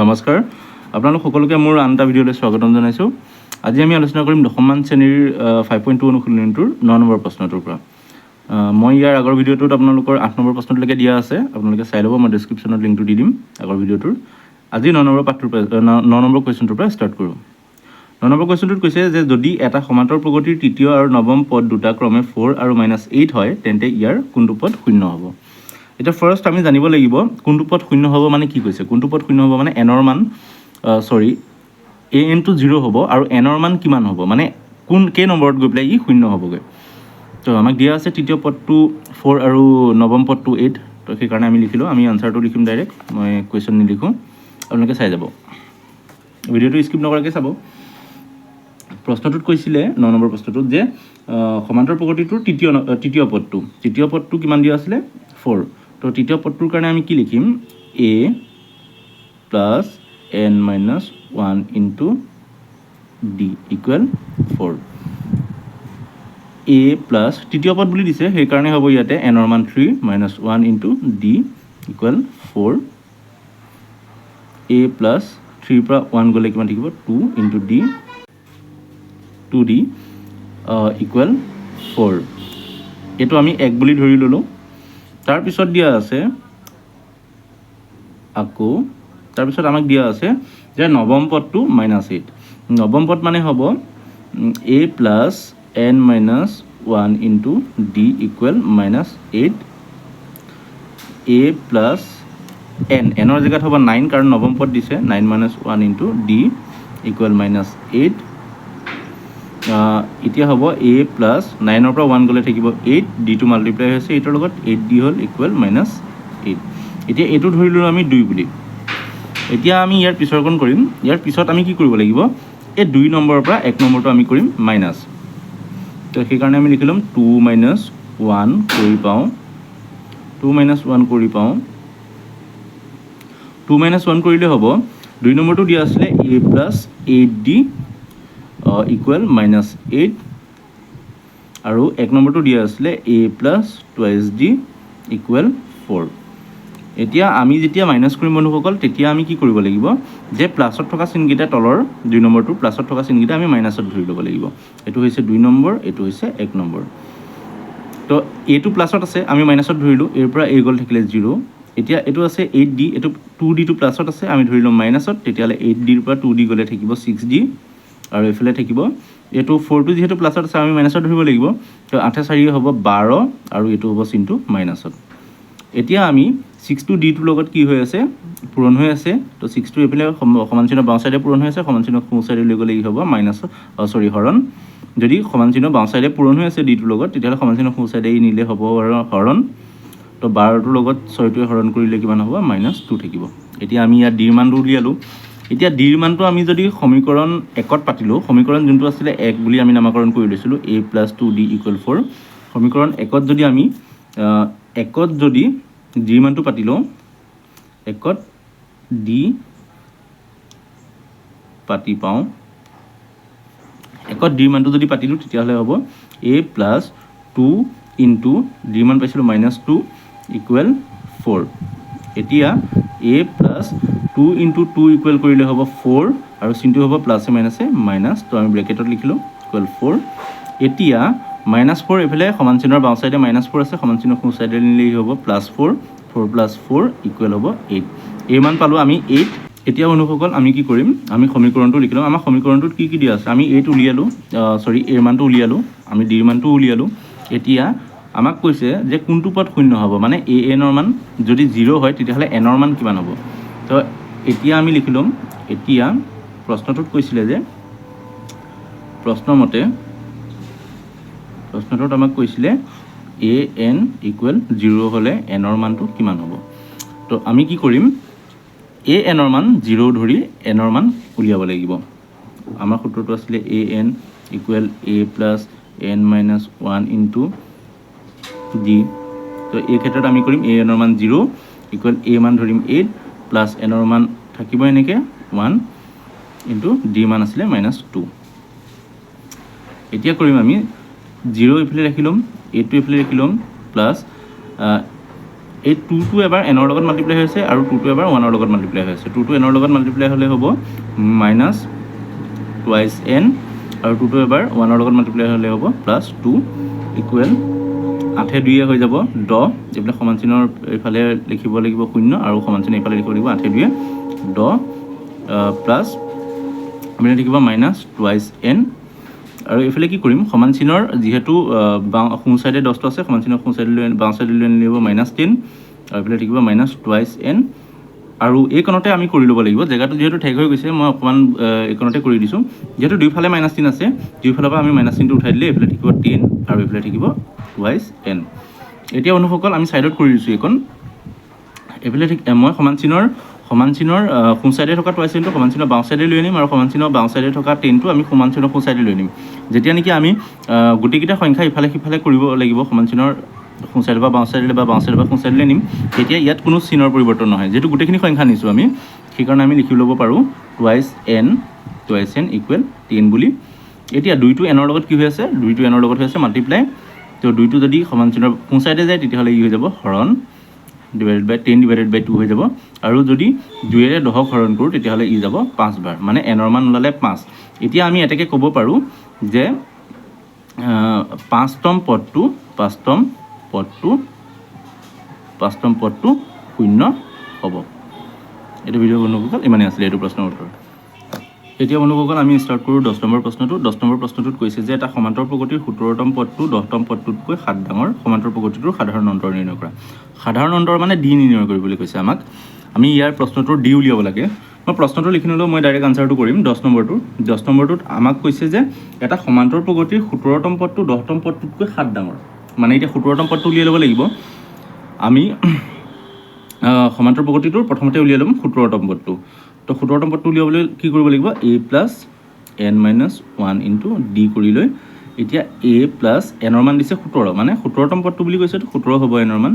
নমস্কাৰ, আপোনালোক সকলোকে মোৰ আন এটা ভিডিঅ'লৈ স্বাগতম জনাইছোঁ। আজি আমি আলোচনা কৰিম দশমমান শ্ৰেণীৰ 5.2 অনুশীলনীটোৰ 9 নম্বৰ প্ৰশ্নটোৰ পৰা। মই ইয়াৰ আগৰ ভিডিঅ'টোত আপোনালোকৰ 8 নম্বৰ প্ৰশ্নটোলৈকে দিয়া আছে, আপোনালোকে চাই ল'ব। মই ডিছক্ৰিপশ্যনত লিংকটো দি দিম আগৰ ভিডিঅ'টোৰ। আজি 9 নম্বৰ পাঠটোৰ পৰা, 9 নম্বৰ কুৱেশ্যনটোৰ পৰা ষ্টাৰ্ট কৰোঁ। 9 নম্বৰ কুৱেশ্যনটোত কৈছে যে যদি এটা সমান্তৰ প্ৰগতিৰ তৃতীয় আৰু নৱম পদ দুটা ক্ৰমে 4 আৰু -8 হয়, তেন্তে ইয়াৰ কোনটো পদ শূন্য হ'ব? এতিয়া ফাৰ্ষ্ট আমি জানিব লাগিব কোনটো পদ শূন্য হ'ব মানে কি কৈছে। কোনটো পদ শূন্য হ'ব মানে এনৰ মান, চৰি, এ এনটো জিৰ' হ'ব আৰু এনৰ মান কিমান হ'ব, মানে কোন কেই নম্বৰত গৈ পেলাই ই শূন্য হ'বগৈ। তো আমাক দিয়া আছে তৃতীয় পদটো 4 আৰু নৱম পদটো 8। তো সেইকাৰণে আমি লিখিলোঁ, আমি আনচাৰটো লিখিম ডাইৰেক্ট, মই কুৱেশ্যন নিলিখোঁ। আপোনালোকে চাই যাব, ভিডিঅ'টো স্কিপ নকৰাকৈ চাব। প্ৰশ্নটোত কৈছিলে, 9 নম্বৰ প্ৰশ্নটোত যে সমান্তৰ প্ৰগতিটোৰ তৃতীয় পদটো কিমান দিয়া আছিলে? 4। তো তৃতীয় পদটোৰ কাৰণে আমি কি লিখিম? A plus n minus one into d equal 4। A plus, তৃতীয় পদ বুলি দিছে, সেইকাৰণে হ'ব ইয়াতে এনৰ মান 3 minus one into d equal 4। A plus থ্ৰীৰ পৰা ওৱান গ'লে কিমান থাকিব? Two into d, two d equal 4। এইটো আমি এক বুলি ধৰি ল'লোঁ। তাৰপিছত দিয়া আছে আকৌ, তাৰপিছত আমাক দিয়া আছে যে নৱম পদটো -8। নৱম পদ মানে হ'ব a plus n minus one into d equal -8। A plus n, এনৰ জেগাত হ'ব 9, কাৰণ নৱম পদ দিছে, nine minus one into d equal -8। এতিয়া হ'ব এ প্লাছ নাইনৰ পৰা ওৱান গ'লে থাকিব এইট, ডিটো মাল্টিপ্লাই হৈছে এইটৰ লগত, এইট ডি হ'ল ইকুৱেল -8। এতিয়া এইটো ধৰিলোঁ আমি দুই বুলি। এতিয়া আমি ইয়াৰ পিছৰকণ কৰিম। ইয়াৰ পিছত আমি কি কৰিব লাগিব? এই 2 নম্বৰৰ পৰা 1 নম্বৰটো আমি কৰিম মাইনাছ। তো সেইকাৰণে আমি লিখি ল'ম টু মাইনাছ ওৱান কৰি পাওঁ, টু মাইনাছ ওৱান কৰি পাওঁ। টু মাইনাছ ওৱান কৰিলে হ'ব, 2 নম্বৰটো দিয়া আছিলে a plus eight d equal -8 আৰু 1 নম্বৰটো দিয়া আছিলে a plus twice d equal 4। এতিয়া আমি যেতিয়া মাইনাছ কৰিম বন্ধুসকল, তেতিয়া আমি কি কৰিব লাগিব যে প্লাছত থকা চিনকেইটা, তলৰ 2 নম্বৰটো প্লাছত থকা চিনকেইটা আমি মাইনাছত ধৰি ল'ব লাগিব। এইটো হৈছে 2 নম্বৰ, এইটো হৈছে 1 নম্বৰ। তো এইটো প্লাছত আছে, আমি মাইনাছত ধৰিলোঁ, এৰ পৰা এ গ'ল, থাকিলে জিৰ'। এতিয়া এইটো আছে এইট ডি, এইটো টু ডিটো প্লাছত আছে, আমি ধৰি ল'ম মাইনাছত। তেতিয়াহ'লে এইট ডিৰ পৰা টু ডি গ'লে থাকিব ছিক্স ডি আৰু এইফালে থাকিব এইটো ফ'ৰটো যিহেতু প্লাছত আছে, আমি মাইনাছত ধৰিব লাগিব। তো আঠে চাৰিয়ে হ'ব 12 আৰু এইটো হ'ব চিনটো মাইনাছত। এতিয়া আমি ছিক্সটো ডিটোৰ লগত কি হৈ আছে? পূৰণ হৈ আছে। তো ছিক্সটো এইফালে সমান চিহ্ন বাওঁ চাইডে পূৰণ হৈ আছে, সমান চিহ্ন সোঁ চাইডে লৈ গ'লে ই হ'ব মাইনাছ, চৰি, হৰণ। যদি সমান চিহ্ন বাওঁ চাইডে পূৰণ হৈ আছে ডিটোৰ লগত, তেতিয়াহ'লে সমান চিহ্ন সোঁ চাইডে ই নিলে হ'ব হৰণ। তো 12টোৰ লগত ছয়টোৱে হৰণ কৰিলে কিমান হ'ব? -2 থাকিব। এতিয়া আমি ইয়াত ডিৰ মানটো উলিয়ালোঁ। এতিয়া ডিৰ মানটো আমি যদি সমীকৰণ একত পাতিলোঁ, সমীকৰণ যোনটো আছিলে এক বুলি আমি নামাকৰণ কৰি লৈছিলোঁ, a plus two d equal 4। সমীকৰণ একত যদি আমি একত যদি ডিৰ মানটো পাতি লওঁ, একত ডি পাতি পাওঁ, একত ডিৰ মানটো যদি পাতিলোঁ, তেতিয়াহ'লে হ'ব এ প্লাছ টু ইনটু ডিৰ মান পাইছিলোঁ -2 ইকুৱেল 4। এতিয়া a plus two into two equal কৰিলে হ'ব 4 আৰু চিনটো হ'ব প্লাছে মাইনাছে মাইনাছ। তো আমি ব্ৰেকেটত লিখিলোঁ ইকুৱেল 4। এতিয়া -4 এইফালে সমান চিহ্নৰ বাওঁ চাইডে -4 আছে, সমান চিহ্নৰ সোঁ চাইডে নিলে হ'ব plus four, four plus four equal হ'ব 8। এই মান পালোঁ আমি 8। এতিয়া বন্ধুসকল, আমি কি কৰিম? আমি সমীকৰণটো লিখি ল'ম। আমাৰ সমীকৰণটোত কি কি দিয়া আছে? আমি এইট উলিয়ালোঁ, চৰি, এৰ মানটো উলিয়ালোঁ, আমি ডিৰ মানটো উলিয়ালোঁ। এতিয়া আমাক কৈছে যে কোনটো পদ শূন্য হ'ব, মানে এ এনৰ মান যদি জিৰ' হয়, তেতিয়াহ'লে এনৰ মান কিমান হ'ব? তো এতিয়া আমি লিখি ল'ম। এতিয়া প্ৰশ্নটোত কৈছিলে যে প্ৰশ্নমতে, প্ৰশ্নটোত আমাক কৈছিলে এ এন ইকুৱেল জিৰ' হ'লে এনৰ মানটো কিমান হ'ব? তো আমি কি কৰিম? এ এনৰ মান জিৰ' ধৰি এনৰ মান উলিয়াব লাগিব। আমাৰ সূত্ৰটো আছিলে a n equal a plus n minus one into d। তো এই ক্ষেত্ৰত আমি কৰিম এ এনৰ মান জিৰ' ইকুৱেল এ মান ধৰিম 8, প্লাছ এনৰ মান থাকিব এনেকৈ ওৱান ইনটু ডি মান আছিলে -2। এতিয়া কৰিম আমি জিৰ' এইফালে ৰাখি ল'ম, এইটটো এইফালে ৰাখি ল'ম, প্লাছ এই টুটো এবাৰ এনৰ লগত মাল্টিপ্লাই হৈছে আৰু টুটো এবাৰ ওৱানৰ লগত মাল্টিপ্লাই হৈছে। টুটো এনৰ লগত মাল্টিপ্লাই হ'লে হ'ব মাইনাছ টুৱাইছ এন আৰু টুটো এবাৰ ওৱানৰ লগত মাল্টিপ্লাই হ'লে হ'ব প্লাছ টু ইকুৱেল আঠে দুয়ে হৈ যাব 10। এইবিলাক সমান চিনৰ এইফালে লিখিব লাগিব শূন্য আৰু সমান চিন এইফালে লিখিব লাগিব। আঠে দুয়ে 10 প্লাছ এইপিনে থাকিব মাইনাছ টুৱাইছ এন। আৰু এইফালে কি কৰিম? সমান চিনৰ যিহেতু বাওঁ সোঁ চাইডে 10টো আছে, সমান চিনৰ সোঁ চাইডে লৈ বাওঁ চাইডে লৈ আনিব মাইনাছ 10 আৰু এইফালে থাকিব মাইনাছ টুৱাইছ এন। আৰু এইকণতে আমি কৰি ল'ব লাগিব। জেগাটো যিহেতু ঠেক হৈ গৈছে, মই অকণমান এইকণতে কৰি দিছোঁ। যিহেতু দুয়োফালে মাইনাছ 10 আছে, দুয়োফালৰ পৰা আমি মাইনাছ 10টো উঠাই দিলে এইফালে থাকিব 10 আৰু এইফালে থাকিব টুৱাইছ এন। এতিয়া বন্ধুসকল, আমি ছাইডত কৰি দিছোঁ এইকণ। এইফালে ঠিক মই সমান চিনৰ সোঁ চাইডে থকা টুৱাইছ এনটো সমান চিনৰ বাওঁ চাইডে লৈ আনিম আৰু সমান চিনৰ বাওঁ চাইডে থকা 10টো আমি সমান চিনৰ সোঁ চাইডে লৈ আনিম। যেতিয়া নেকি আমি গোটেইকেইটা সংখ্যা ইফালে সিফালে কৰিব লাগিব, সমান চিনৰ সোঁ চাইডৰ পৰা বাওঁ চাইডলৈ বা বাওঁ চাইডৰ পৰা সোঁ চাইডলৈ নিম, তেতিয়া ইয়াত কোনো চিনৰ পৰিৱৰ্তন নহয়। যিহেতু গোটেইখিনি সংখ্যা নিছোঁ আমি, সেইকাৰণে আমি লিখি ল'ব পাৰোঁ twice n equal 10 বুলি। এতিয়া দুইটো এনৰ লগত কি হৈ আছে? দুইটো এনৰ লগত হৈ আছে মাল্টিপ্লাই। তো দুইটো যদি সমান চিনৰ সোঁ চাইডে যায়, তেতিয়াহ'লে ই হৈ যাব হৰণ, divided by 10 divided by 2 হৈ যাব। আৰু যদি দুয়েৰে 10ক হৰণ কৰোঁ, তেতিয়াহ'লে ই যাব পাঁচবাৰ, মানে এনৰ মান ওলালে পাঁচ। এতিয়া আমি এটাকে ক'ব পাৰোঁ যে পাঁচতম পদটো শূন্য হ'ব। এইটো ভিডিঅ' বন্ধুসকল, ইমানেই আছিলে এইটো প্ৰশ্নৰ উত্তৰ। এতিয়া বন্ধুসকল, আমি ষ্টাৰ্ট কৰোঁ 10 নম্বৰ প্ৰশ্নটো। 10 নম্বৰ প্ৰশ্নটোত কৈছে যে এটা সমান্তৰ প্ৰগতিৰ 17তম পদটো 10তম পদটোতকৈ সাত ডাঙৰ। সমান্তৰ প্ৰগতিটোৰ সাধাৰণ অন্তৰ নিৰ্ণয় কৰা। সাধাৰণ অন্তৰ মানে ডি নিৰ্ণয় কৰিবলৈ কৈছে আমাক। আমি ইয়াৰ প্ৰশ্নটোৰ ডি উলিয়াব লাগে। মই প্ৰশ্নটো লিখি নলওঁ, মই ডাইৰেক্ট আনচাৰটো কৰিম 10 নম্বৰটোৰ। 10 নম্বৰটোত আমাক কৈছে যে এটা সমান্তৰ প্ৰগতিৰ 17তম পদটো 10তম পদটোতকৈ সাত ডাঙৰ। মানে এতিয়া 17তম পদটো উলিয়াই ল'ব লাগিব আমি। সমান্তৰ প্ৰগতিটোৰ প্ৰথমতে উলিয়াই ল'ম 17তম পদটো। তো 17তম পদটো উলিয়াবলৈ কি কৰিব লাগিব? A plus n minus one into d কৰি লৈ এতিয়া এ প্লাছ এনৰ মান দিছে 17, মানে 17তম পদটো বুলি কৈছে, তো 17 হ'ব এনৰ মান,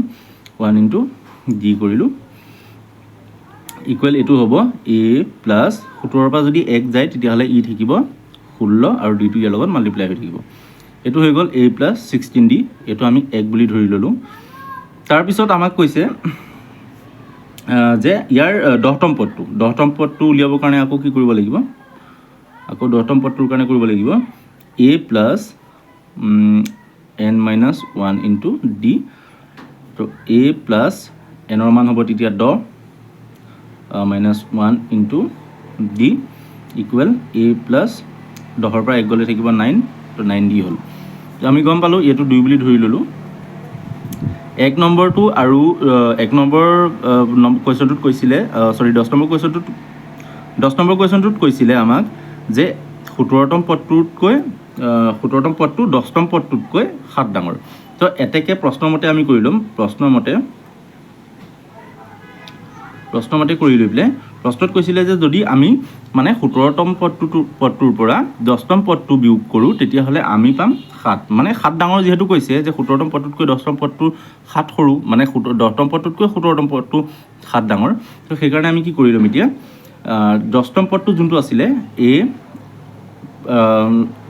ওৱান ইনটু ডি কৰিলোঁ। ইকুৱেল এইটো হ'ব এ প্লাছ 17ৰ পৰা যদি এক যায়, তেতিয়াহ'লে ই থাকিব 16 আৰু ডিটো ইয়াৰ লগত মাল্টিপ্লাই হৈ থাকিব। এইটো হৈ গ'ল এ প্লাছ 16 ডি। এইটো আমি এক বুলি ধৰি ল'লোঁ। তাৰপিছত আমাক কৈছে যে ইয়াৰ 10তম পদটো উলিয়াবৰ কাৰণে আকৌ কি কৰিব লাগিব? আকৌ 10তম পদটোৰ কাৰণে কৰিব লাগিব a plus n minus one into d। তো এ প্লাছ এনৰ মান হ'ব তেতিয়া 10 minus one into d equal a plus 10ৰ পৰা এক গ'লে থাকিব নাইন, তো নাইন ডি হ'ল। তো আমি গম পালোঁ, এইটো দুই বুলি ধৰি ল'লোঁ। এক নম্বৰটো আৰু এক নম্বৰ কুৱেশ্যনটোত কৈছিলে, চৰি, 10 নম্বৰ কুৱেশ্যনটোত কৈছিলে আমাক যে 17তম পদটো 10তম পদটোতকৈ সাত ডাঙৰ। তো এতেকে প্ৰশ্নমতে আমি কৰি ল'ম। প্ৰশ্নমতে কৰি লৈ পেলাই প্ৰশ্নত কৈছিলে যে যদি আমি মানে 17তম পদটোৰ পৰা 10তম পদটো বিয়োগ কৰোঁ, তেতিয়াহ'লে আমি পাম সাত। মানে সাত ডাঙৰ যিহেতু কৈছে যে 17তম পদটোতকৈ 10তম পদটো সাত সৰু, মানে 10তম পদটোতকৈ 17তম পদটো সাত ডাঙৰ। তো সেইকাৰণে আমি কি কৰি ল'ম এতিয়া? 10তম পদটো যোনটো আছিলে এ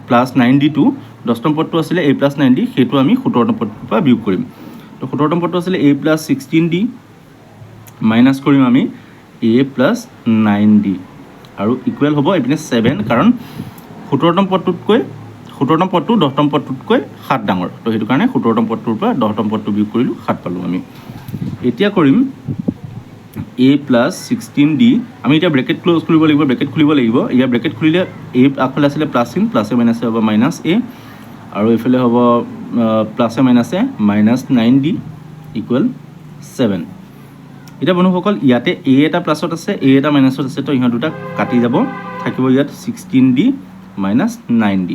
প্লাছ নাইন ডিটো, 10তম পদটো আছিলে এ প্লাছ নাইন ডি, সেইটো আমি 17তম পদটোৰ পৰা বিয়োগ কৰিম। তো 17তম পদটো আছিলে a plus 16 d, minus কৰিম আমি এ প্লাছ নাইন ডি আৰু ইকুৱেল হ'ব এইপিনে ছেভেন, কাৰণ 17তম পদটো 10তম পদটোতকৈ সাত ডাঙৰ। তো সেইটো কাৰণে 17তম পদটোৰ পৰা 10তম পদটো বিয়োগ কৰিলোঁ, সাত পালোঁ আমি। এতিয়া কৰিম এ প্লাছ 16 ডি। আমি এতিয়া ব্ৰেকেট ক্ল'জ কৰিব লাগিব, ব্ৰেকেট খুলিব লাগিব। ইয়াৰ ব্ৰেকেট খুলিলে এ আগফালে আছিলে প্লাছ চিন, প্লাছে মাইনাছে হ'ব মাইনাছ এ আৰু এইফালে হ'ব প্লাছে মাইনাছে minus nine d equal seven। এতিয়া বন্ধুসকল, ইয়াতে এ এটা প্লাছত আছে, এ এটা মাইনাছত আছে, তো ইহঁত দুটা কাটি যাব। থাকিব ইয়াত 16 d minus nine d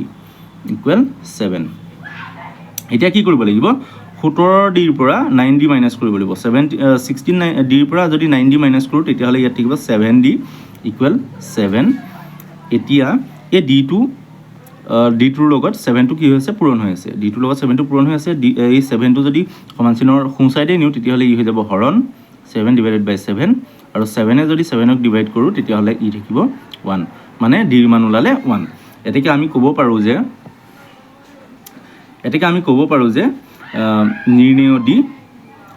equal seven। এতিয়া কি কৰিব লাগিব? 17 ডিৰ পৰা নাইন ডি মাইনাছ কৰিব লাগিব। ছেভেন 16 নাইন ডিৰ পৰা যদি নাইন ডি মাইনাছ কৰোঁ, তেতিয়াহ'লে ইয়াত থাকিব ছেভেন ডি ইকুৱেল ছেভেন। এতিয়া এই ডিটোৰ লগত ছেভেনটো কি হৈ আছে? পূৰণ হৈ আছে। ডিটোৰ লগত ছেভেনটো পূৰণ হৈ আছে। ডি এই ছেভেনটো যদি সমান চিনৰ সোঁ চাইডে নিওঁ, তেতিয়াহ'লে ই হৈ যাব হৰণ, ছেভেন ডিভাইডেড বাই ছেভেন। আৰু ছেভেনে যদি ছেভেনক ডিভাইড কৰোঁ, তেতিয়াহ'লে ই থাকিব ওৱান, মানে ডিৰ মান ওলালে ওৱান। এতেকে আমি ক'ব পাৰোঁ যে নিৰ্ণেয় ডি,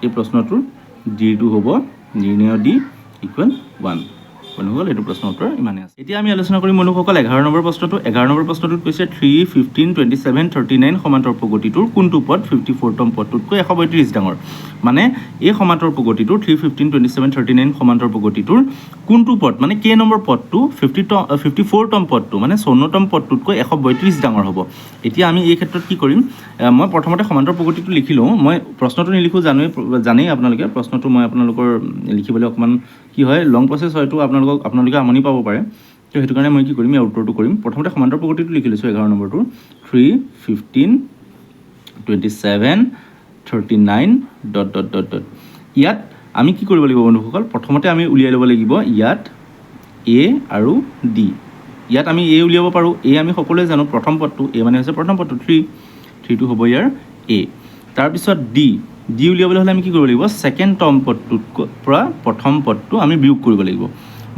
এই প্ৰশ্নটোৰ ডিৰটো হ'ব নিৰ্ণয় ডি ইকুৱেল ওৱান। বন্ধুসকল, এইটো প্ৰশ্নৰ উত্তৰ ইমানেই আছে। এতিয়া আমি আলোচনা কৰিম বন্ধুসকল 11 নম্বৰ প্ৰশ্নটো। 11 নম্বৰ প্ৰশ্নটোত কৈছে 3, 15, 27, 39 সমান্তৰ প্ৰগতিটোৰ কোনটো পদ 54তম পদটোতকৈ 132 ডাঙৰ? মানে এই সমান্তৰ প্ৰগতিটোৰ 3, 15, 27, 39 সমান্তৰ প্ৰগতিটোৰ কোনটো পদ, মানে কেই নম্বৰ পদটো 54তম পদটো, মানে 54তম পদটোতকৈ 132 ডাঙৰ হ'ব? এতিয়া আমি এই ক্ষেত্ৰত কি কৰিম? মই প্ৰথমতে সমান্তৰ প্ৰগতিটো লিখি লওঁ। মই প্ৰশ্নটো নিলিখোঁ, জানোৱেই, জানেই আপোনালোকে। প্ৰশ্নটো মই আপোনালোকৰ লিখিবলৈ অকণমান কি হয়, লং প্ৰচেছ হয়তো, আপোনালোকে আমনি পাব পাৰে। তো সেইটো কাৰণে মই কি কৰিম, ইয়াৰ উত্তৰটো কৰিম। প্ৰথমতে সমান্তৰ প্ৰগতিটো লিখি লৈছোঁ 11 নম্বৰটোৰ, 3, 15, 27, 39 dot dot dot dot. ইয়াত আমি কি কৰিব লাগিব বন্ধুসকল? প্ৰথমতে আমি উলিয়াই ল'ব লাগিব ইয়াত এ আৰু ডি। ইয়াত আমি এ উলিয়াব পাৰোঁ। এ আমি সকলোৱে জানো প্ৰথম পদটো, এ মানে হৈছে প্ৰথম পদটো থ্ৰী, থ্ৰীটো হ'ব ইয়াৰ এ। তাৰপিছত ডি, ডি উলিয়াবলৈ হ'লে আমি কি কৰিব লাগিব? ছেকেণ্ডতম পদটোত পৰা প্ৰথম পদটো আমি বিয়োগ কৰিব লাগিব,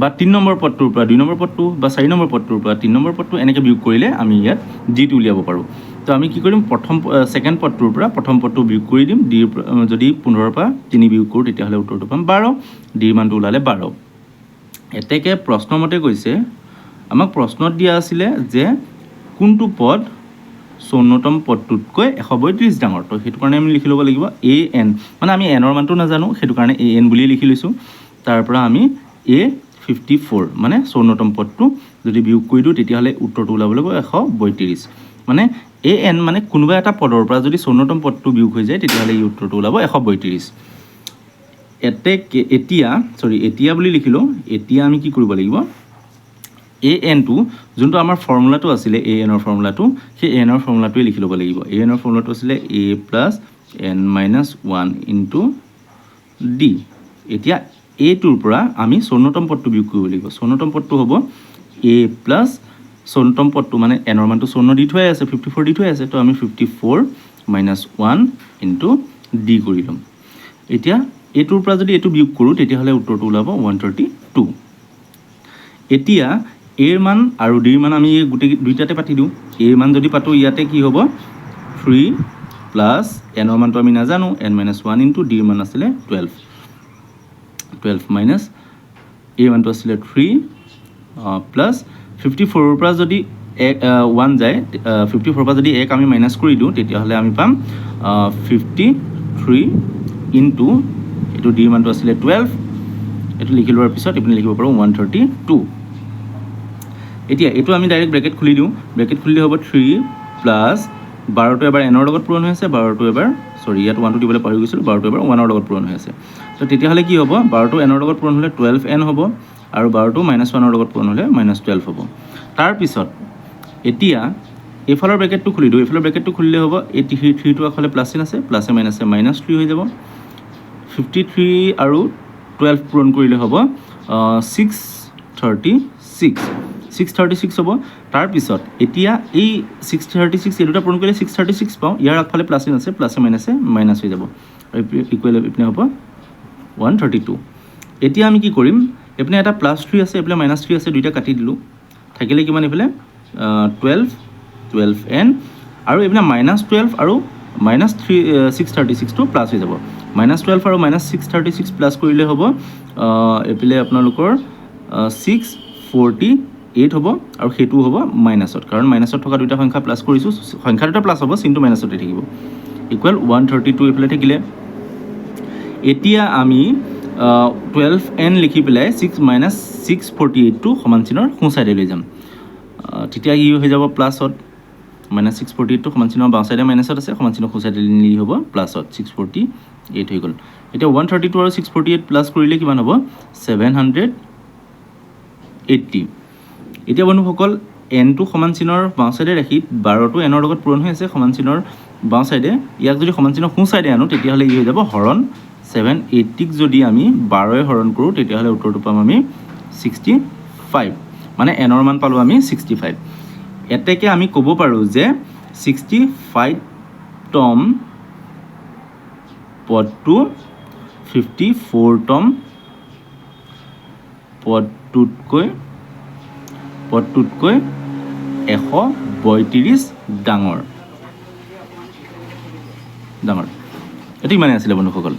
বা তিনি নম্বৰ পদটোৰ পৰা দুই নম্বৰ পদটো, বা চাৰি নম্বৰ পদটোৰ পৰা তিনি নম্বৰ পদটো, এনেকৈ বিয়োগ কৰিলে আমি ইয়াত ডিটো উলিয়াব পাৰোঁ। তো আমি কি কৰিম? প্ৰথম ছেকেণ্ড পদটোৰ পৰা প্ৰথম পদটো বিয়োগ কৰি দিম। ডিৰ যদি 15ৰ পৰা তিনি বিয়োগ কৰোঁ, তেতিয়াহ'লে উত্তৰটো পাম 12। ডিৰ মানটো ওলালে 12। এতেকে প্ৰশ্নমতে কৈছে, আমাক প্ৰশ্নত দিয়া আছিলে যে কোনটো পদ 54তম পদটোতকৈ 132 ডাঙৰ। তো সেইটো কাৰণে আমি লিখি ল'ব লাগিব এ এন, মানে আমি এনৰ মানটো নাজানো, সেইটো কাৰণে এ এন বুলিয়ে লিখি লৈছোঁ। তাৰ পৰা আমি এ 54, মানে 54তম পদটো যদি বিয়োগ কৰি দিওঁ, তেতিয়াহ'লে উত্তৰটো ওলাব লাগিব 132। মানে এ এন মানে কোনোবা এটা পদৰ পৰা যদি 54তম পদটো বিয়োগ হৈ যায়, তেতিয়াহ'লে এই উত্তৰটো ওলাব 132। এতেকে এতিয়া, চৰি, এতিয়া বুলি লিখিলোঁ। এতিয়া আমি কি কৰিব লাগিব? এ এনটো যোনটো আমাৰ ফৰ্মুলাটো আছিলে, এ এনৰ ফৰ্মুলাটো, সেই এ এনৰ ফৰ্মুলাটোৱে লিখি ল'ব লাগিব। এ এনৰ ফৰ্মুলাটো আছিলে a plus n minus one into d। এতিয়া এইটোৰ পৰা আমি 54তম পদটো বিয়োগ কৰিব লাগিব। 54তম পদটো হ'ব এ প্লাছ 54তম পদটো, মানে এনৰ মানটো 54 দি থোৱাই আছে, 54 দি থোৱাই আছে। তো আমি 54 minus one into d কৰি ল'ম। এতিয়া এইটোৰ পৰা যদি এইটো বিয়োগ কৰোঁ, তেতিয়াহ'লে উত্তৰটো ওলাব 132। এতিয়া এৰ মান আৰু ডিৰ মান আমি এই গোটেই দুইটাতে পাতি দিওঁ। এৰ মান যদি পাতোঁ, ইয়াতে কি হ'ব? থ্ৰী প্লাছ এনৰ মানটো আমি নাজানো, এন মাইনাছ ওৱান ইনটু ডিৰ মান আছিলে 12, 12 মাইনাছ এৰ মানটো আছিলে থ্ৰী প্লাছ 54ৰ পৰা যদি এক ওৱান যায়, 54ৰ পৰা যদি এক আমি মাইনাছ কৰি দিওঁ, তেতিয়াহ'লে আমি পাম 53 ইনটু এইটো ডিৰ মানটো আছিলে 12। এইটো লিখি লোৱাৰ পিছত এইপিনে লিখিব পাৰোঁ 132। এতিয়া এইটো আমি ডাইৰেক্ট ব্ৰেকেট খুলি দিওঁ। ব্ৰেকেট খুলিলে হ'ব থ্ৰী প্লাছ 12টো এবাৰ এনৰ লগত পূৰণ হৈ আছে, 12টো এবাৰ, চৰি, ইয়াত ওৱানটো দিবলৈ পাহৰি গৈছিলোঁ, 12টো এবাৰ ওৱানৰ লগত পূৰণ হৈ আছে। তো তেতিয়াহ'লে কি হ'ব? 12টো এনৰ লগত পূৰণ হ'লে 12 এন হ'ব আৰু 12টো মাইনাছ ওৱানৰ লগত পূৰণ হ'লে মাইনাছ 12 হ'ব। তাৰপিছত এতিয়া এইফালৰ ব্ৰেকেটটো খুলি দিওঁ। এইফালৰ ব্ৰেকেটটো খুলিলে হ'ব এই থ্ৰীটো আগফালে প্লাছ চিন আছে, প্লাছে মাইনাছে মাইনাছ থ্ৰী হৈ যাব। 53 আৰু 12 পূৰণ কৰিলে হ'ব 636, 636 হ'ব। তাৰপিছত এতিয়া এই 636, এই দুটা পূৰণ কৰিলে 636 পাওঁ। ইয়াৰ আগফালে প্লাছ চিন আছে, প্লাছে মাইনাছে মাইনাছ হৈ যাব আৰু ইকুৱেল এইপিনে হ'ব 132। এতিয়া আমি কি কৰিম? এইপিনে এটা প্লাছ থ্ৰী আছে, এইপিনে মাইনাছ থ্ৰী আছে, দুইটা কাটি দিলোঁ। থাকিলে কিমান এইফালে? 12, 12 এন আৰু এইপিনে মাইনাছ 12 আৰু মাইনাছ থ্ৰী, 636টো প্লাছ হৈ যাব। মাইনাছ 12 আৰু মাইনাছ 636 প্লাছ কৰিলে হ'ব এইফালে আপোনালোকৰ 648 হ'ব আৰু সেইটোও হ'ব মাইনাছত, কাৰণ মাইনাছত থকা দুটা সংখ্যা প্লাছ কৰিছোঁ। সংখ্যা দুটা প্লাছ হ'ব, চিনটো মাইনাছতে থাকিব। ইকুৱেল 132 এইফালে থাকিলে। এতিয়া আমি 12 এন লিখি পেলাই মাইনাছ 648টো সমান চিনৰ সোঁ চাইডে লৈ যাম। তেতিয়া ই হৈ যাব প্লাছত। মাইনাছ 648টো সমান চিনৰ বাওঁ চাইডে মাইনাছত আছে, সমান চিনৰ সোঁ চাইডে নি হ'ব প্লাছত, 648 হৈ গ'ল। এতিয়া 132 আৰু 648 প্লাছ কৰিলে কিমান হ'ব? 780। এতিয়া বন্ধুসকল, এনটো সমান চিনৰ বাওঁ চাইডে ৰাখি 12টো এনৰ লগত পূৰণ হৈ আছে সমান চিনৰ বাওঁ চাইডে, ইয়াক যদি সমান চিনৰ সোঁ চাইডে আনো, তেতিয়াহ'লে ই হৈ যাব হৰণ। 780ক যদি আমি 12ৰে হৰণ কৰোঁ, তেতিয়াহ'লে উত্তৰটো পাম আমি 65। মানে এনৰ মান পালোঁ আমি 65। এতেকে আমি ক'ব পাৰোঁ যে 65তম পদটো 54তম পদটোতকৈ 132 ডাঙৰ। এইটো ইমানেই আছিলে বন্ধুসকল।